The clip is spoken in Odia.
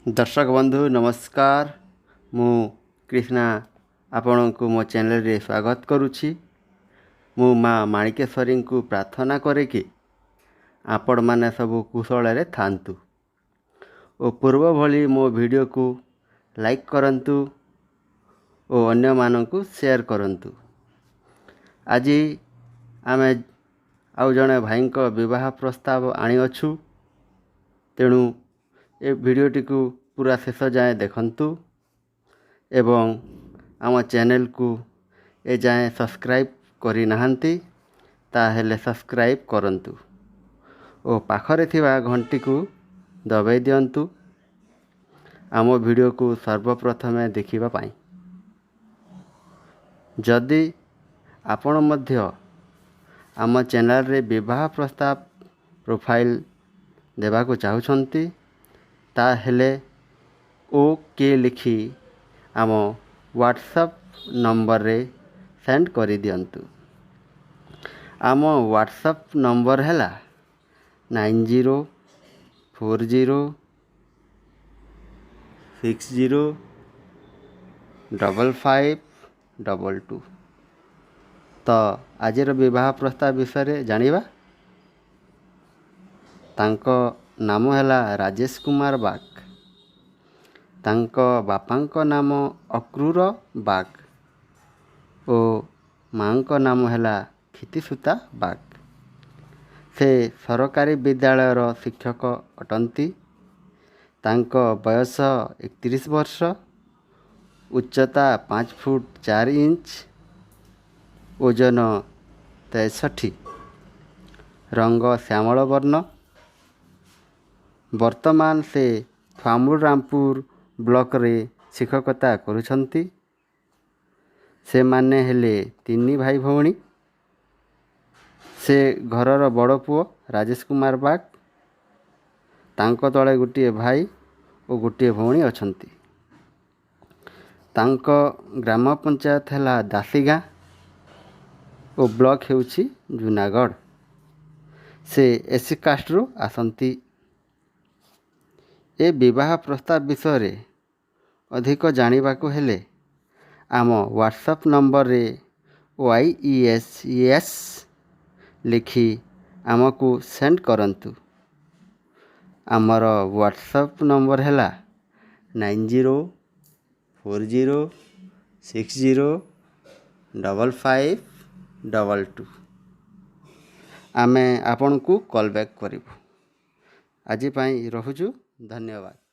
ଦର୍ଶକ ବନ୍ଧୁ, ନମସ୍କାର। ମୁଁ କ୍ରିଷ୍ଣା ଆପଣଙ୍କୁ ମୋ ଚ୍ୟାନେଲରେ ସ୍ୱାଗତ କରୁଛି। ମୁଁ ମା ମାଣିକେଶ୍ୱରୀଙ୍କୁ ପ୍ରାର୍ଥନା କରେ କି ଆପଣମାନେ ସବୁ କୁଶଳରେ ଥାଆନ୍ତୁ ଓ ପୂର୍ବ ଭଳି ମୋ ଭିଡ଼ିଓକୁ ଲାଇକ୍ କରନ୍ତୁ ଓ ଅନ୍ୟମାନଙ୍କୁ ସେୟାର କରନ୍ତୁ। ଆଜି ଆମେ ଆଉ ଜଣେ ଭାଇଙ୍କ ବିବାହ ପ୍ରସ୍ତାବ ଆଣିଅଛୁ। ତେଣୁ ଏ ଭିଡ଼ିଓଟିକୁ ପୁରା ଶେଷ ଯାଏଁ ଦେଖନ୍ତୁ ଏବଂ ଆମ ଚ୍ୟାନେଲକୁ ଏଯାଏଁ ସବସ୍କ୍ରାଇବ୍ କରିନାହାନ୍ତି, ତାହେଲେ ସବସ୍କ୍ରାଇବ୍ କରନ୍ତୁ ଓ ପାଖରେ ଥିବା ଘଣ୍ଟିକୁ ଦବାଇ ଦିଅନ୍ତୁ ଆମ ଭିଡ଼ିଓକୁ ସର୍ବପ୍ରଥମେ ଦେଖିବା ପାଇଁ। ଯଦି ଆପଣ ମଧ୍ୟ ଆମ ଚ୍ୟାନେଲରେ ବିବାହ ପ୍ରସ୍ତାବ ପ୍ରୋଫାଇଲ୍ ଦେବାକୁ ଚାହୁଁଛନ୍ତି, ତାହେଲେ ଓ କେ ଲେଖି ଆମ ହ୍ୱାଟ୍ସଆପ୍ ନମ୍ବରରେ ସେଣ୍ଡ କରିଦିଅନ୍ତୁ। ଆମ ହ୍ୱାଟ୍ସଆପ୍ ନମ୍ବର ହେଲା 9040605522। ତ ଆଜିର ବିବାହ ପ୍ରସ୍ତାବ ବିଷୟରେ ଜାଣିବା। ତାଙ୍କ ନାମ ହେଲା ରାଜେଶ କୁମାର ବାଗ। ତାଙ୍କ ବାପାଙ୍କ ନାମ ଅକ୍ରୁର ବାଗ ଓ ମାଙ୍କ ନାମ ହେଲା କ୍ଷିତିସୁତା ବାଗ। ସେ ସରକାରୀ ବିଦ୍ୟାଳୟର ଶିକ୍ଷକ ଅଟନ୍ତି। ତାଙ୍କ ବୟସ 31 ବର୍ଷ, ଉଚ୍ଚତା 5 ଫୁଟ 4 ଇଞ୍ଚ, ଓଜନ 63, ରଙ୍ଗ ଶ୍ୟାମଳ ବର୍ଣ୍ଣ। ବର୍ତ୍ତମାନ ସେ ଥୁଆମୂଳ ରାମପୁର ବ୍ଲକରେ ଶିକ୍ଷକତା କରୁଛନ୍ତି। ସେମାନେ ହେଲେ ତିନି ଭାଇ ଭଉଣୀ। ସେ ଘରର ବଡ଼ ପୁଅ ରାଜେଶ କୁମାର ବାଗ। ତାଙ୍କ ତଳେ ଗୋଟିଏ ଭାଇ ଓ ଗୋଟିଏ ଭଉଣୀ ଅଛନ୍ତି। ତାଙ୍କ ଗ୍ରାମ ପଞ୍ଚାୟତ ହେଲା ଦାସିଗାଁ ଓ ବ୍ଲକ ହେଉଛି ଜୁନାଗଡ଼। ସେ ଏସ୍ ସି କାଷ୍ଟରୁ ଆସନ୍ତି। ଏ ବିବାହ ପ୍ରସ୍ତାବ ବିଷୟରେ ଅଧିକ ଜାଣିବାକୁ ହେଲେ ଆମ ହ୍ୱାଟ୍ସଆପ୍ ନମ୍ବରରେ ୱାଇ ଇ ଏସ୍ ୟେସ୍ ଲେଖି ଆମକୁ ସେଣ୍ଡ କରନ୍ତୁ। ଆମର ହ୍ୱାଟ୍ସଆପ୍ ନମ୍ବର ହେଲା 9040605522। ଆମେ ଆପଣଙ୍କୁ କଲ୍ ବ୍ୟାକ୍ କରିବୁ। ଆଜି ପାଇଁ ରହୁଛୁ, ଧନ୍ୟବାଦ।